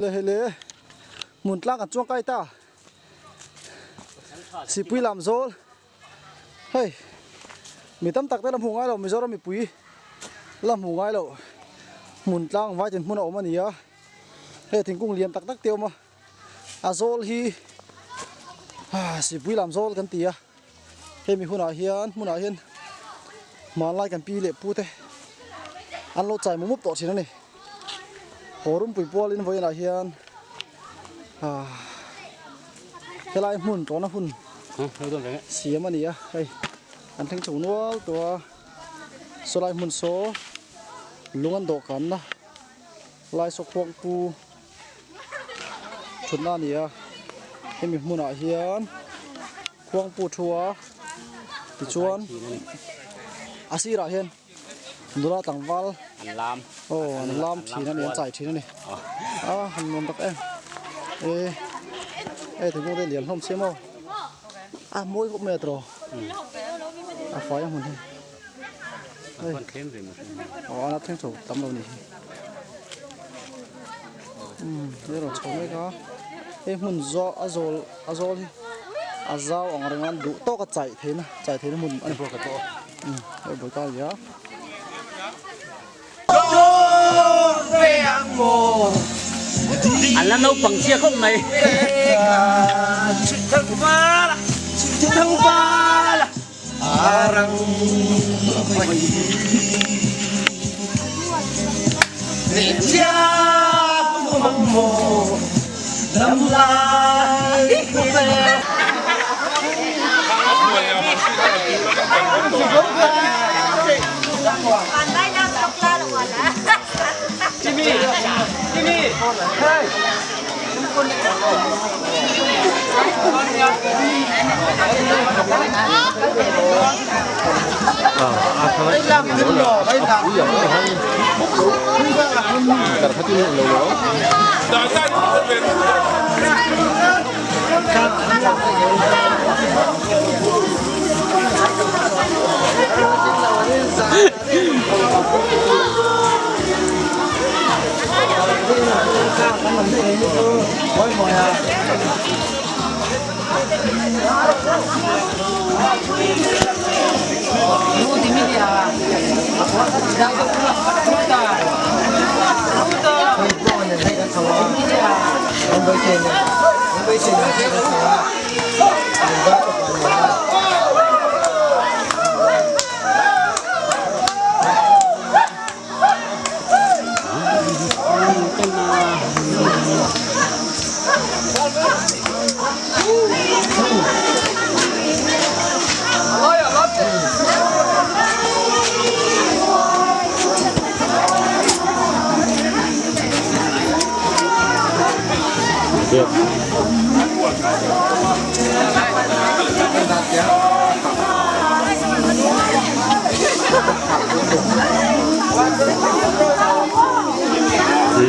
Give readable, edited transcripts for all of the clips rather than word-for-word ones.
Le hei le hmun tlang kan chuang kai ta sipui lam zawl hei mi tam tak te la hmu ngai lo Mizoram mipui la hmu ngai lo hmun tlang vai tin hmun a awm a ni a hei thingkung lian tak tak te a awm a a zawl hi sipui lam zawl kan ti a hemi hunah hian hmunah hian hmanlai kan pi leh pu te an lo chai mup mup tawh thin a ni haw rumpui pualin vawiinah hian ah helai hmun tawna hun siam a ni a hei an thleng chho nual tawh a sawlai hmun saw lung an dawhkanna lai saw khuangpu thutna a ni a hemi hmunah hian khuangpu thu a tichuan a sirah hian nula tlangval an lam aw an lam thin a ni an chai thin a ni a han nuam tak em e e thingkung te lian hlawm sia maw a mawi khawp mai a tiraw a fai a hmun hi hei aw a la thleng chho tam lo a ni hi. Umm hei rawn chho mek a hei hmun zaw a zawl a zawl hi a zau ang reng a duh tawk a chaih theihna chaih theihna hmun a ni umm hei bul ta a ni a. An la naupang chhia khawp mai.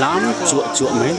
Lam chuah chuah mai.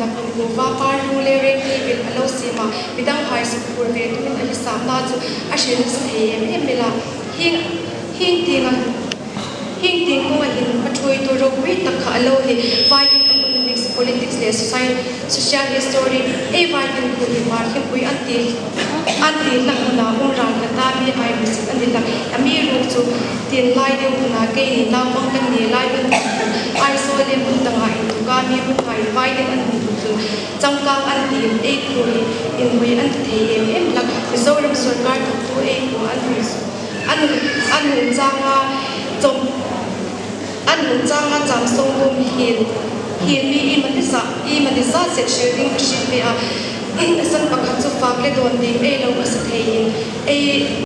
nak in kuhva par lu le rengki vil a lo sim a, midang haisak phur ve tumin a hisapna chu a hre nasa thei em em mai la. Hing hing ting a hing ting kawng a in hmathui tur ropui tak kha a lo ni. Vai in economics, politics leh social history ei vai in hun in mar hlimpui an ti an ti hlak hunah um ran khat a mi ai hmusit a ni hlak. A mi ruk chu tin lai deuh hunah kei ni naupang kan ni lai bantuk chu Aizawl leh hmun dangah intuk a mi hun hai vai deuh an hmu duh chu changkang an ti in ei khu hi inhawi an ti thei em em hlak. Mizoram sorkar thawktu ei khu an hawi an an hun changa chawm an hun changa cham sawng bawm hil hil mi i mani zah i mani zat zet hrilh ding ka hrilh ve a. San pakhat chu fak le dawn ding ei lo a sa thei in ei.